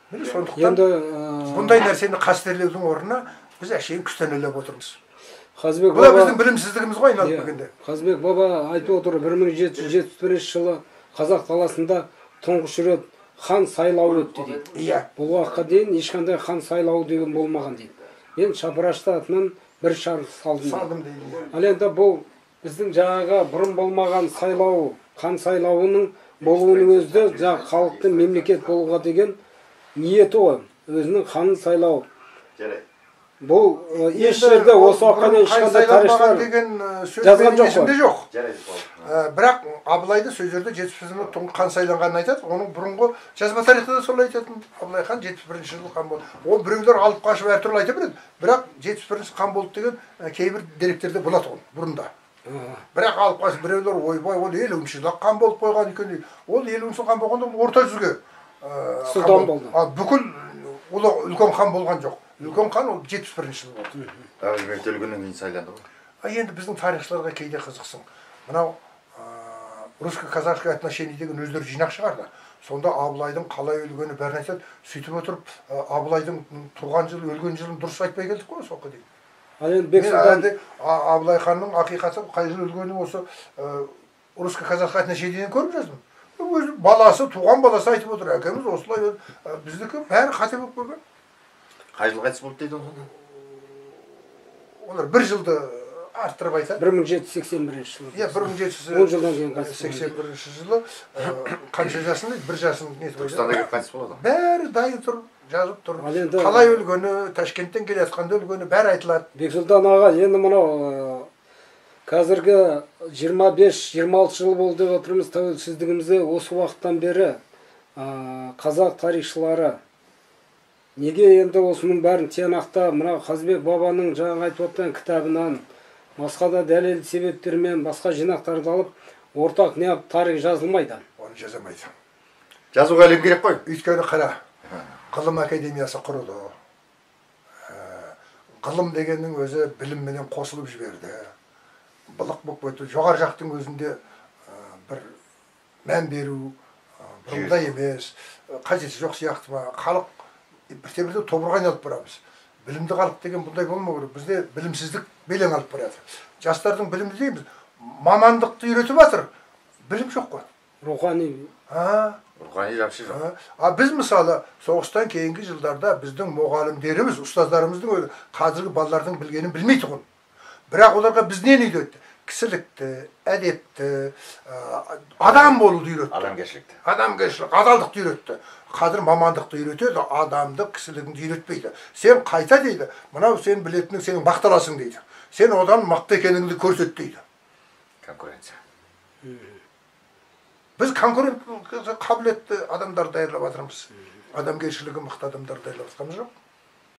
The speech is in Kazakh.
Міне, сондықтан бұндай нәрсені қастерлеудің орнына біз әшейін күстәнелеп отырмыз. Қазыбек Бұл да баба біздің білімсіздігіміз ғой айналып келгенде. Қазыбек баба айтып отыр, 1771 жылы қазақ даласында тұңғыш рет хан сайлауы өтті дейді. Иә. Бұл уақытқа дейін ешқандай хан сайлауы деген болмаған дейді. Мен Шапырашты атынан бір шар салдым дейді. Салдым дейді. Ал енді бұл біздің жаңағы бұрын болмаған сайлау, хан сайлауының болуының өзі де жаңағы халықтың мемлекет болуға деген ниеті ғой, өзінің ханын сайлау. Жарайды. Бұл еш жерде осы уақытқа дейін Бұрын хан ешқандай сайланбаған тарихшылар деген сөз жазған менің жоқ қой. есімде жоқ. Жарайды, Павел. Бірақ Абылайды сол жерде 71 жылы хан сайланғанын айтады. Оның бұрынғы жазба тарихта да солай айтатын. Абылай хан 71 жылы хан болды. Ол біреулер алып қашып әртүрлі айта береді. Бірақ 71 хан болды деген кейбір деректерде болады ол бұрында. Бірақ алып қашып біреулер ойбай ол 50 жылы хан болып қойған екен дейді. Ол 50 жылы хан болғанда ол орта жүзге хан Сұлтан болды. болды. Ал бүкіл ол үлкен хан болған жоқ. Үлкен хан ол 71 жылы болды. Әбілмәмбет өлгеннен кейін сайланды ғой. А енді біздің тарихшыларға кейде қызықсың. Мынау русско-казахское отношение деген өздері жинақ шығарды. Сонда Абылайдың қалай өлгені бәрін айтады. Сөйтіп отырып, Абылайдың туған жылы, өлген жылын дұрыс айтпай келдік қой осы уақытқа дейін. Ал енді Мен Бексұлтан әлде Абылай ханның ақиқаты қай жылы өлгені осы русско-казахское отношениеден көріп жаздым. Өзі баласы, туған баласы айтып отыр, әкеміз осылай өлді. Біздікі бәрі қате болып көрген. Қай жылы қайтыс болды дейді сонда? Олар бір жылды арттырып айтады. 1781 жылы. Иә, бір мың жеті жүз Он жылдан кейін қайтыс болды. 81 жылы, қанша жасында дейді? Бір жасын нетіп айтады. Түркістанда келіп қайтыс болады. Бәрі дайын тұр, жазып тұр. Ал енді Қалай өлгені, Ташкенттен келе жатқанда өлгені бәрі айтылады. Бексұлтан аға, енді мынау қазіргі 25-26 жыл болды деп отырмыз тәуелсіздігімізге. Осы уақыттан бері қазақ тарихшылары неге енді осының бәрін тиянақты мынау Қазыбек бабаның жаңа айтып отқан кітабынан, басқа да дәлелді себептермен басқа жинақтарды алып ортақ неғып тарих жазылмайды? Оны жазамайды. Жазуға әлем керек қой. Өйткені қара, ғылым академиясы құрылды. Ғылым дегеннің өзі білімменен қосылып жіберді. Былық болып кетті. Жоғары жақтың өзінде бір мән беру бұрынғыдай емес, қажеті жоқ сияқты ма? Халық бірте-бірте тобырға айналып барамыз. Білімді халық деген бұндай болмау керек. Бізде білімсіздік белең алып барады. Жастардың білімді дейміз, мамандықты үйретіп жатыр, білім жоқ қой. Рухани. А? Рухани жапшы жоқ. А біз мысалы соғыстан кейінгі жылдарда біздің мұғалімдеріміз, ұстаздарымыздың өзі қазіргі балалардың білгенін білмейтұғын. Бірақ оларға біз нені үйретті? Кісілікті, әдепті, адам болуды үйретті. Адамгершілікті. Адамгершілік, адалдықты үйретті. Қазір мамандықты үйретеді, адамдық, кісілігіңді үйретпейді. Сен қайта дейді, мынау сен білетінің сенің мақталасың дейді. Сен одан мықты екеніңді көрсет дейді. Конкуренция. Біз конкурент қабілетті адамдар даярлап жатырмыз. Адамгершілігі мықты адамдар даярлап жатқанымыз жоқ.